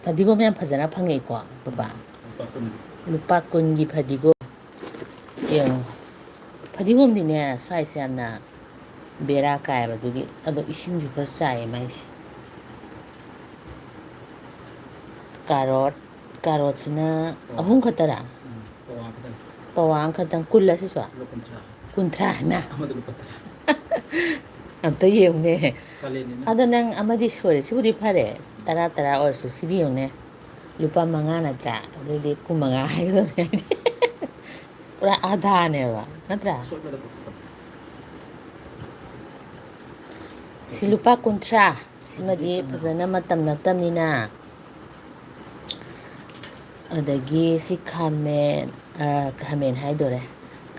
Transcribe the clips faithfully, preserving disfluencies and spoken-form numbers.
ꯐꯗꯤꯒꯣꯝ ꯌꯥꯝ ꯐꯖꯅ ꯐꯪꯉꯛꯏꯀꯣ, ꯄꯄꯥ? ꯂꯨꯄꯥ ꯀꯨꯟ꯫ ꯂꯨꯄꯥ ꯀꯨꯟꯒꯤ ꯐꯗꯤꯒꯣꯝ꯫ ꯌꯦꯡꯉꯣ꯫ ꯐꯗꯤꯒꯣꯝꯗꯤꯅꯦ, ꯁ꯭ꯋꯥꯏꯁꯦ ꯌꯥꯝꯅ ꯕꯦꯔꯥ ꯀꯥꯏꯌꯦꯕ, ꯑꯗꯨꯒꯤ꯫ ꯑꯗꯣ ꯏꯁꯤꯡꯁꯨ ꯈꯔ ꯆꯥꯏꯌꯦ ꯃꯥꯏꯁꯦ꯫ ꯀꯥꯔꯣꯠ, ꯀꯥꯔꯣꯠꯁꯤꯅ ꯑꯣ꯫ ꯑꯍꯨꯝ ꯈꯛꯇꯔꯥ? ꯎꯝ, ꯄꯋꯥ ꯈꯛꯇꯪ꯫ ꯄꯋꯥ ꯑꯃꯈꯛꯇꯪ, ꯀꯨꯜꯂ ꯁꯤꯁꯨ? ꯂꯨꯄꯥ ꯀꯨꯟꯊ꯭ꯔꯥ꯫ ꯀꯨꯟꯊ꯭ꯔꯥ ꯍꯥꯏꯅ? ꯑꯃꯗ ꯂꯨꯄꯥ ꯇꯔꯥ꯫ ꯑꯝꯇ ꯌꯦꯡꯉꯨꯅꯦ꯫ ꯀꯥꯂꯦꯟꯅꯤꯅ꯫ ꯑꯗꯣ ꯅꯪ ꯑꯃꯗꯤ ꯁꯣꯏꯔꯦ꯫ ꯁꯤꯕꯨꯗꯤ ꯐꯔꯦ꯫ ꯇꯔꯥ ꯇꯔꯥ ꯑꯣꯏꯔꯁꯨ ꯁꯤꯗꯤ ꯌꯦꯡꯉꯨꯅꯦ꯫ ꯂꯨꯄꯥ ꯃꯉꯥ ꯅꯠꯇ꯭ꯔꯥ? ꯑꯗꯨꯗꯤ ꯀꯨꯟꯃꯉꯥ ꯍꯥꯏꯒꯗꯕꯅꯦ ꯍꯥꯏꯗꯤ꯫ ꯄꯨꯔꯥ ꯑꯥꯙꯥꯅꯦꯕ, ꯅꯠꯇ꯭ꯔꯥ? ꯁꯣꯏꯕꯗ ꯀꯛꯊꯠꯄꯅꯤ꯫ ꯁꯤ ꯂꯨꯄꯥ ꯀꯨꯟꯊ꯭ꯔꯥ꯫ ꯁꯤꯃꯗꯤ ꯐꯖꯅ ꯃꯇꯝ ꯅꯠꯇꯕꯅꯤꯅ꯫ ꯑꯗꯒꯤ ꯁꯤ ꯈꯥꯃꯦꯟ, ꯑ, ꯈꯥꯃꯦꯟ ꯍꯥꯏꯗꯣꯔꯦ꯫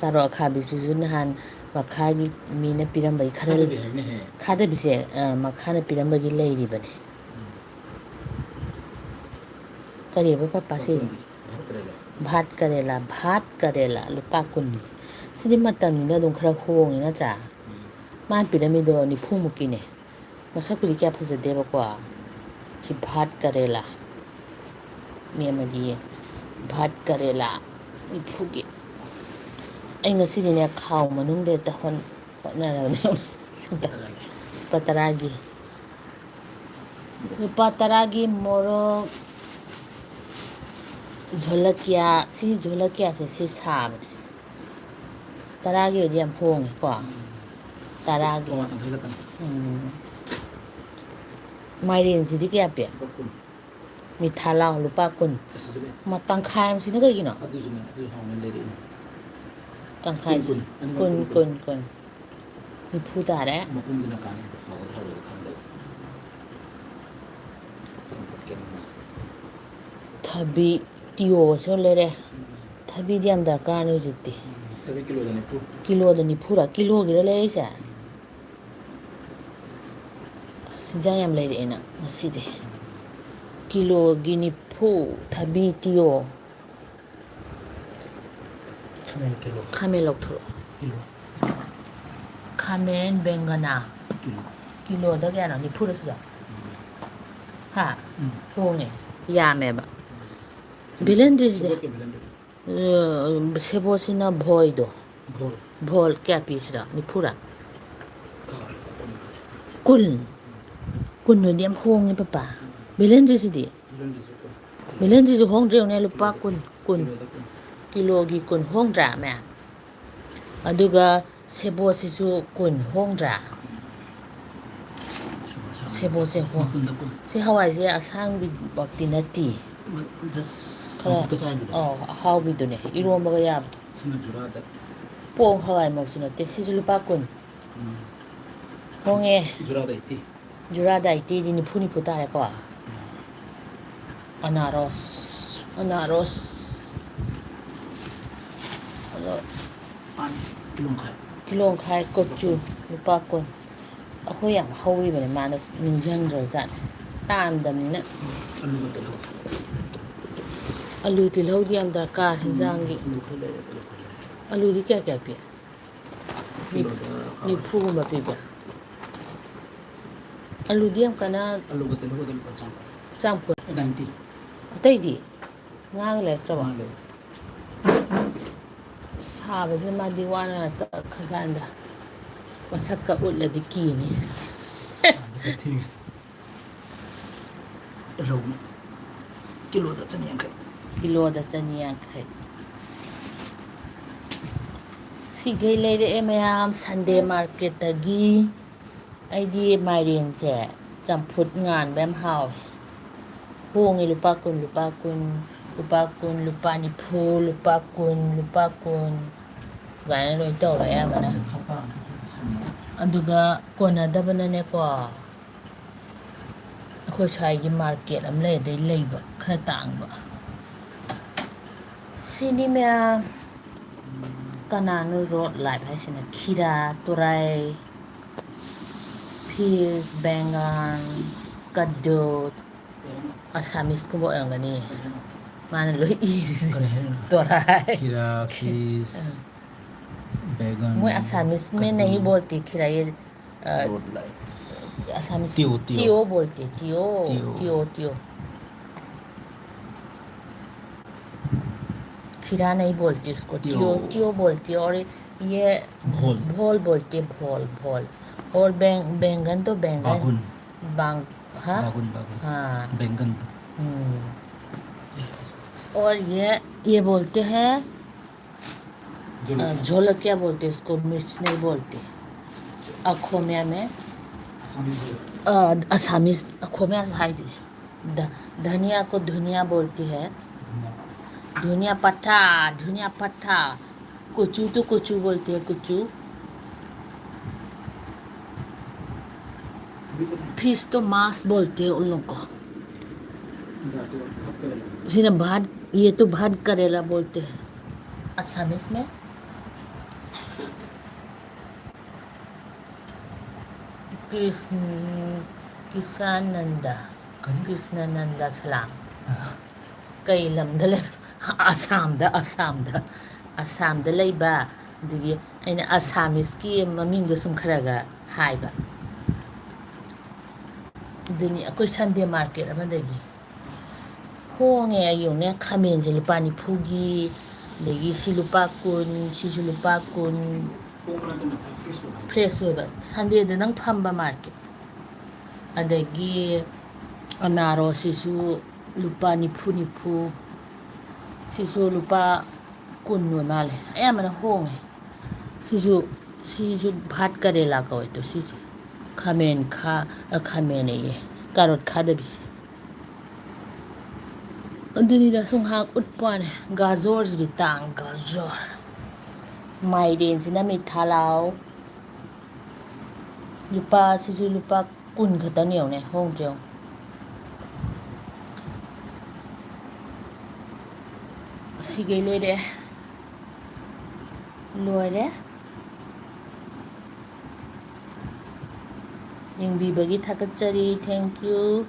ꯀꯥꯔꯣꯠ ꯑꯈꯥꯕꯤꯁꯤꯁꯨ ꯅꯍꯥꯟ ꯃꯈꯥꯒꯤ ꯃꯤꯅ ꯄꯤꯔꯝꯕꯒꯤ ꯈꯔ ꯈꯥꯗꯕꯤ ꯍꯥꯏꯕꯅꯦꯍꯦ꯫ ꯈꯥꯗꯕꯤꯁꯦ, ꯑ, ꯃꯈꯥꯅ ꯄꯤꯔꯝꯕꯒꯤ ꯂꯩꯔꯤꯕꯅꯦ꯫ ꯎꯝ꯫ ꯀꯔꯤꯕ ꯄꯄꯥꯁꯤ? ꯂꯨꯄꯥ ꯀꯨꯟꯒꯤ ꯚꯥꯠ ꯀꯔꯦꯂꯥ꯫ ꯚꯥꯠ ꯀꯔꯦꯂꯥ, ꯚꯥꯠ ꯀꯔꯦꯂꯥ, ꯂꯨꯄꯥ ꯀꯨꯟꯒꯤ꯫ ꯁꯤꯗꯤ ꯃꯇꯝꯅꯤꯅ ꯑꯗꯨꯝ ꯈꯔ ꯍꯣꯡꯉꯤ ꯅꯠꯇ꯭ꯔꯥ? ꯎꯝ꯫ ꯃꯥꯅ ꯄꯤꯔꯝꯃꯤꯗꯣ ꯅꯤꯐꯨꯃꯨꯛꯀꯤꯅꯦ꯫ ꯃꯁꯛꯄꯨꯗꯤ ꯀꯌꯥ ꯐꯖꯗꯦꯕꯀꯣ꯫ ꯁꯤ ꯚꯥꯠ ꯀꯔꯦꯂꯥ꯫ ꯃꯤ ꯑꯃꯗꯤ ꯌꯦꯡ-, ꯚꯥꯠ ꯀꯔꯦꯂꯥ ꯅꯤꯐꯨꯒꯤ꯫ ꯑꯩ ꯉꯁꯤꯗꯤꯅꯦ ꯈꯥꯎ ꯃꯅꯨꯡꯗ ꯍꯦꯛꯇ ꯍꯣꯠ-, ꯍꯣꯠꯅꯔꯕꯅꯦ꯫ ꯂꯨꯄꯥ ꯇꯔꯥꯒꯤ꯫ ꯂꯨꯄꯥ ꯇꯔꯥꯒꯤ ꯃꯣꯔꯣꯛ ꯖꯣꯂꯀꯤꯌꯥ, ꯁꯤ ꯖꯣꯂꯀꯤꯌꯥꯁꯦ ꯁꯤ ꯁꯥꯕꯅꯦ꯫ ꯇꯔꯥꯒꯤ ꯑꯣꯏꯗꯤ ꯌꯥꯝ ꯍꯣꯡꯉꯦꯀꯣ꯫ ꯎꯝ꯫ ꯇꯔꯥꯒꯤ꯫ ꯄꯋꯥ ꯇꯪꯈꯥꯏ ꯈꯛꯇꯅꯤ꯫ ꯎꯝ꯫ ꯃꯥꯏꯔꯦꯟꯁꯤꯗꯤ ꯀꯌꯥ ꯄꯤ? ꯂꯨꯄꯥ ꯀꯨꯟ꯫ ꯃꯤꯊꯥ ꯂꯥꯎ, ꯂꯨꯄꯥ ꯀꯨꯟ꯫ ꯑꯁꯤꯁꯨ ꯂꯩ꯫ ꯃ-, ꯇꯪꯈꯥꯏ ꯑꯃꯁꯤꯅ ꯀꯩꯒꯤꯅꯣ? ꯑꯗꯨꯁꯨꯅꯦ, ꯑꯗꯨꯁꯨ ꯍꯥꯎꯅ ꯂꯩꯔꯛꯏꯅꯦ꯫ ꯇꯪꯈꯥꯏꯁꯦ꯫ ꯀꯨꯟ, ꯀꯨꯟ꯫ ꯑꯅꯤꯃꯛ ꯀꯨꯟ, ꯀꯨꯟ, ꯀꯨꯟ, ꯀꯨꯟ꯫ ꯀꯨꯟ꯫ ꯅꯤꯐꯨ ꯇꯥꯔꯦ꯫ ꯃꯄꯨꯝꯗꯨꯅ ꯀꯥꯟꯅꯩ, ꯍꯥꯎꯒꯗ꯭ꯔꯥ ꯍꯥꯎꯔꯣꯏꯗ꯭ꯔꯥ ꯈꯪꯗꯕ꯫ ꯆꯝꯐꯨꯠꯀꯤ ꯑꯃ꯫ ꯊꯕꯤ, ꯇꯤꯌꯣꯒꯁꯨ ꯂꯩꯔꯦ꯫ ꯎꯝ꯫ ꯊꯕꯤꯗꯤ ꯌꯥꯝ ꯗꯔꯀꯥꯔꯅꯤ ꯍꯧꯖꯤꯛꯇꯤ꯫ ꯎꯝ, ꯊꯕꯤ ꯀꯤꯂꯣꯗ ꯅꯤꯐꯨ꯫ ꯀꯤꯂꯣꯗ ꯅꯤꯐꯨꯔꯥ? ꯀꯤꯂꯣꯒꯤꯔ ꯂꯩꯔꯛꯏꯁꯦ? ꯎꯝ꯫ ꯑꯁ, ꯏꯟꯖꯥꯡ ꯌꯥꯝ ꯂꯩꯔꯛꯑꯦ ꯅꯪ ꯉꯁꯤꯗꯤ꯫ ꯀꯤꯂꯣꯒꯤ ꯅꯤꯐꯨ, ꯊꯕꯤ, ꯇꯤꯌꯣ꯫ ꯈꯥꯃꯦꯟ ꯀꯤꯂꯣ꯫ ꯈꯥꯃꯦꯟ ꯂꯧꯊꯣꯔꯛꯑꯣ꯫ ꯀꯤꯂꯣ꯫ ꯈꯥꯃꯦꯟ ꯕꯦꯡꯒꯅꯥ꯫ ꯀꯤꯂꯣ꯫ ꯀꯤꯂꯣꯗ ꯀꯌꯥꯅꯣ? ꯅꯤꯐꯨꯔ ꯁꯤꯗ? ꯎꯝ꯫ ꯍꯥ? ꯎꯝ꯫ ꯍꯣꯡꯉꯦ꯫ ꯌꯥꯝꯃꯦꯕ꯫ ꯕꯦꯂꯦꯟꯗ꯭ꯔꯤꯁꯤꯗꯤ? ꯁꯦꯕꯣꯠꯀꯤ ꯕꯦꯂꯦꯟꯗ꯭ꯔꯤꯗꯣ꯫ ꯑ, ꯁꯦꯕꯣꯠꯁꯤꯅ ꯚꯣꯏꯗꯣ꯫ ꯚꯣꯜ꯫ ꯚꯣꯜ ꯀꯌꯥ ꯄꯤ ꯁꯤꯗ? ꯅꯤꯐꯨꯔꯥ? ꯀꯥꯎꯔꯦ, ꯀꯨꯟ ꯃꯥꯜꯂꯦ꯫ ꯀꯨꯟ? ꯀꯨꯟꯗꯨꯗꯤ ꯌꯥꯝ ꯍꯣꯡꯉꯦ, ꯄꯄꯥ꯫ ꯕꯦꯂꯦꯟꯗ꯭ꯔꯤꯁꯤꯗꯤ? ꯕꯦꯂꯦꯟꯗ꯭ꯔꯤꯁꯨ ꯀꯨꯟ꯫ ꯕꯦꯂꯦꯟꯗ꯭ꯔꯤꯁꯨ ꯍꯣꯡꯗ꯭ꯔꯦ, ꯌꯦꯡꯉꯨꯅꯦ, ꯂꯨꯄꯥ ꯀꯨꯟ, ꯀꯨꯟ꯫ ꯀꯤꯂꯣꯗ ꯀꯨꯟ꯫ ꯀꯤꯂꯣꯒꯤ ꯀꯨꯟ ꯍꯣꯡꯗ꯭ꯔꯥ, ꯃꯌꯥꯝ? ꯑꯗꯨꯒ ꯁꯦꯕꯣꯠꯁꯤꯁꯨ ꯀꯨꯟ ꯍꯣꯡꯗ꯭ꯔꯥ? ꯁꯦꯕꯣꯠꯁꯦ ꯍꯣꯡ-, ꯃꯄꯨꯟꯗ ꯀꯨꯟ꯫ ꯁꯤ ꯍꯋꯥꯏꯁꯦ ꯑꯁꯥꯡꯕꯤꯃꯛꯇꯤ ꯅꯠꯇꯦ꯫ ꯃ-, just ꯈꯔ, ꯆꯝꯐꯨꯠꯀ ꯆꯥꯕꯤꯗꯣ꯫ ꯑꯧ, ꯑꯍꯥꯎꯕꯤꯗꯨꯅꯦ, ꯏꯔꯣꯝꯕꯒ ꯌꯥꯕꯗꯣ꯫ ꯁꯤꯅ ꯖꯨꯔꯥꯗ꯫ ꯄꯣꯡ ꯍꯋꯥꯏꯃꯛꯁꯨ ꯅꯠꯇꯦ, ꯁꯤꯁꯨ ꯂꯨꯄꯥ ꯀꯨꯟ꯫ ꯎꯝ꯫ ꯍꯣꯡꯉꯦ꯫ ꯖꯨꯔꯥꯗ ꯑꯩꯠꯇꯤ꯫ ꯖꯨꯔꯥꯗ ꯑꯩꯠꯇꯤꯗꯤ ꯅꯤꯐꯨ, ꯅꯤꯐꯨ ꯇꯥꯔꯦꯀꯣ꯫ ꯎꯝ꯫ ꯑꯅꯥꯔꯣꯁ, ꯑꯅꯥꯔꯣꯁ꯫ ꯑꯗꯣ ꯄꯥꯟ ꯀꯤꯂꯣ ꯃꯈꯥꯏ꯫ ꯀꯤꯂꯣ ꯃꯈꯥꯏ ꯀꯣꯆꯨ, ꯂꯨꯄꯥ ꯀꯨꯟ꯫ ꯑꯩꯈꯣꯏ ꯌꯥꯝ ꯍꯧꯔꯤꯕꯅꯦ, ꯃꯥꯅ ꯅꯤꯡꯁꯤꯡꯗ꯭ꯔꯖꯥꯠꯅꯦ꯫ ꯇꯥꯟꯗꯕꯅꯤꯅ꯫ ꯑꯂꯨꯒ ꯇꯤꯜꯍꯧ꯫ ꯑꯂꯨ ꯇꯤꯜꯍꯧꯗꯤ ꯌꯥꯝ ꯗꯔꯀꯥꯔ ꯎꯝ, ꯍꯤꯟꯖꯥꯡꯒꯤ꯫ ꯑꯂꯨ ꯈꯔ ꯂꯩꯔꯦ, ꯑꯂꯨ ꯈꯔ ꯂꯩꯔꯦ꯫ ꯑꯂꯨꯗꯤ ꯀꯌꯥ ꯀꯌꯥ ꯄꯤ? ꯀꯤꯂꯣꯗ ꯅꯤꯐꯨꯒꯨꯝꯕ ꯄꯤꯕ꯭ꯔꯥ? ꯑꯂꯨꯗꯤ ꯌꯥꯝ ꯀꯟꯅ ꯑꯂꯨꯒ ꯇꯤꯜꯍꯧꯒꯗ ꯂꯨꯄꯥ ꯆꯥꯝꯃ꯫ ꯆꯥꯝ ꯀꯨꯟ꯫ ꯅꯥꯏꯟꯇꯤ꯫ ꯑꯇꯩꯗꯤ? ꯉꯥꯒ ꯂꯩꯔꯛꯇ꯭ꯔꯕꯣ? ꯉꯥ ꯂꯩꯔꯛ꯫ ꯁꯥꯕꯁꯤꯅ ꯃꯥꯗꯤ ꯋꯥꯅ ꯆꯠꯈ꯭ꯔꯖꯥꯠꯅꯤꯗ꯫ ꯃꯁꯛꯀ ꯎꯠꯂꯗꯤ ꯀꯤꯅꯤ꯫ ꯊꯤꯡꯉꯦ꯫ ꯔꯧ ꯀꯤꯂꯣꯗ ꯆꯅꯤ ꯌꯥꯡꯈꯩ꯫ ꯀꯤꯂꯣꯗ ꯆꯅꯤ ꯌꯥꯡꯈꯩ꯫ ꯁꯤꯈꯩ ꯂꯩꯔꯛꯑꯦ ꯃꯌꯥꯝ, ꯁꯟꯗꯦ ꯃꯥꯔꯀꯦꯠꯇꯒꯤ꯫ ꯑꯩꯗꯤ ꯃꯥꯏꯔꯦꯟꯁꯦ ꯆꯝꯐꯨꯠ ꯉꯥꯟꯕ ꯌꯥꯝ ꯍꯥꯎꯋꯦ꯫ ꯍꯣꯡꯉꯦ, ꯂꯨꯄꯥ ꯀꯨꯟ, ꯂꯨꯄꯥ ꯀꯨꯟ, ꯂꯨꯄꯥ ꯀꯨꯟ, ꯂꯨꯄꯥ ꯅꯤꯐꯨ, ꯂꯨꯄꯥ ꯀꯨꯟ, ꯂꯨꯄꯥ ꯀꯨꯟ꯫ ꯑꯗꯨꯃꯥꯏꯅ ꯂꯣꯏ ꯇꯧꯔꯦ ꯑꯌꯥꯝꯕꯅ꯫ ꯑꯗꯨꯒ ꯀꯣꯟꯅꯗꯕꯅꯅꯦꯀꯣ, ꯑꯩꯈꯣꯏ ꯁ꯭ꯋꯥꯏꯒꯤ ꯃꯥꯔꯀꯦꯠ ꯑꯃ ꯂꯩ, ꯑꯗꯩ ꯂꯩꯕ ꯈꯔ ꯇꯥꯡꯕ꯫ ꯁꯤꯅꯤ ꯃꯌꯥꯝ꯫ ꯀꯅꯥꯅꯣ ꯔꯣꯠ ꯂꯥꯏꯐ ꯍꯥꯏꯁꯤꯅ? ꯈꯤꯔꯥ, ꯇꯣꯔꯥꯏ, ꯐꯤꯁ, ꯕꯦꯡꯒꯥꯟ, ꯀꯗꯣ, ꯑꯁꯥꯃꯤꯁꯀꯨꯝꯕ ꯑꯣꯏꯔꯝꯒꯅꯤ꯫ ꯃꯥꯅ ꯂꯣꯏ ꯏꯔꯤꯁꯦ꯫ ꯀꯔꯤ ꯍꯥꯏꯅꯣ? ꯇꯣꯔꯥꯏ꯫ ꯈꯤꯔꯥ, ꯐꯤꯁ, ꯑ꯫ ꯕꯦꯒꯟ, ꯃꯣꯏ ꯑꯁꯥꯃꯤꯁ ꯃꯦ ꯀꯗꯨ꯫ ꯅꯍꯤ ꯕꯣꯜꯇꯤ ꯈꯤꯔꯥ, ꯌꯦ, ꯑ, ꯔꯣꯠ ꯂꯥꯏꯐ꯫ ꯑꯁꯥꯃꯤꯁ ꯇꯤꯌꯣ, ꯇꯤꯌꯣ꯫ ꯇꯤꯌꯣ ꯕꯣꯜꯇꯤ, ꯇꯤꯌꯣ, ꯇꯤꯌꯣ꯫ ꯇꯤꯌꯣ, ꯇꯤꯌꯣ꯫ खीरा नहीं बोलते इसको, त्यो। त्यो, त्यो बोलते हैं। और ये भोल। भोल बोलते हैं, भोल, भोल। और बैं-, बैंगन तो बैंगन। बागुन। बांग-, हाँ? बागुन, बागुन। हाँ। बैंगन। हम्म। और ये, ये बोलते हैं, जो अ, झोलकिया बोलते हैं इसको, मिर्च नहीं बोलते। अखोमिया में, आसामी जो अ, असामीज, अखोमिया साइड। ध-, धनिया को धुनिया बोलती है। धुनिया पत्ता, धुनिया पत्ता। कुचू तो कुचू बोलते हैं, कुचू। फिश तो मांस बोलते हैं उन लोग को। इसे ना भात, ये तो भात करेला बोलते हैं असामीज में। कृष्ण, कृष्णानंदा, कौन? कृष्णानंदा सलाम। ꯀꯩ ꯂꯝꯗ ꯂꯩ? ꯑꯁꯥꯝꯗ, ꯑꯁꯥꯝꯗ, ꯑꯁꯥꯝꯗ ꯂꯩꯕ꯫ ꯑꯗꯒꯤ ꯑꯩꯅ ꯑꯁꯥꯃꯤꯁꯀꯤ ꯃꯃꯤꯡꯗꯣ ꯁꯨꯝ ꯈꯔ ꯈꯔ ꯍꯥꯏꯕ꯫ ꯑꯗꯨꯅꯤ ꯑꯩꯈꯣꯏ ꯁꯟꯗꯦ ꯃꯥꯔꯀꯦꯠ ꯑꯃꯗꯒꯤ ꯍꯣꯡꯉꯦ꯫ ꯑꯩ ꯌꯦꯡꯉꯨꯅꯦ, ꯈꯥꯃꯦꯟꯁꯦ ꯂꯨꯄꯥ ꯅꯤꯐꯨꯒꯤ, ꯑꯗꯒꯤ ꯁꯤ ꯂꯨꯄꯥ ꯀꯨꯟ, ꯁꯤꯁꯨ ꯂꯨꯄꯥ ꯀꯨꯟ꯫ ꯄꯣꯛꯄ ꯅꯠꯇꯅ ꯈꯔ ꯐ꯭ꯔꯦꯁ ꯑꯣꯏꯕ ꯍꯥꯏꯇꯥꯔꯦ꯫ ꯐ꯭ꯔꯦꯁ ꯑꯣꯏꯕ, ꯁꯟꯗꯦꯗ ꯅꯪ ꯐꯝꯕ ꯃꯥꯔꯀꯦꯠ꯫ ꯑꯗꯒꯤ ꯑꯅꯥꯔꯣꯁꯁꯤꯁꯨ ꯂꯨꯄꯥ ꯅꯤꯐꯨ ꯅꯤꯐꯨ, ꯁꯤꯁꯨ ꯂꯨꯄꯥ ꯀꯨꯟ ꯑꯣꯏ ꯃꯥꯜꯂꯦ, ꯑꯌꯥꯝꯕꯅ ꯍꯣꯡꯉꯦ꯫ ꯁꯤꯁꯨ, ꯁꯤꯁꯨ ꯚꯥꯠ ꯀꯔꯦꯂꯥ ꯀꯧꯋꯦ꯫ ꯇꯣ ꯁꯤꯁꯦ ꯈꯥꯃꯦꯟ ꯈꯥ-, ꯑ, ꯈꯥꯃꯦꯟ ꯑꯌꯦ, ꯀꯥꯔꯣꯠ ꯈꯥꯗꯕꯤꯁꯦ꯫ ꯑꯗꯨꯅꯤꯗ ꯁꯨꯝ ꯉꯥꯏꯍꯥꯛ ꯎꯠꯄ ꯋꯥꯅꯦ꯫ ꯒꯥꯖꯣꯔꯁꯤꯗꯤ ꯇꯥꯡ, ꯒꯥꯖꯣꯔ꯫ ꯃꯥꯏꯔꯦꯟꯁꯤꯅ ꯃꯤꯊꯥ ꯂꯥꯎ꯫ ꯂꯨꯄꯥ, ꯁꯤꯁꯨ ꯂꯨꯄꯥ ꯀꯨꯟ ꯈꯛꯇꯅꯤ ꯌꯦꯡꯉꯨꯅꯦ, ꯍꯣꯡꯗ꯭ꯔꯦ ꯌꯦꯡꯉꯨ꯫ ꯁꯤꯈꯩ ꯂꯩꯔꯦ꯫ ꯂꯣꯏꯔꯦ꯫ ꯌꯦꯡꯕꯤꯕꯒꯤ ꯊꯥꯒꯠꯆꯔꯤ꯫ Thank you꯫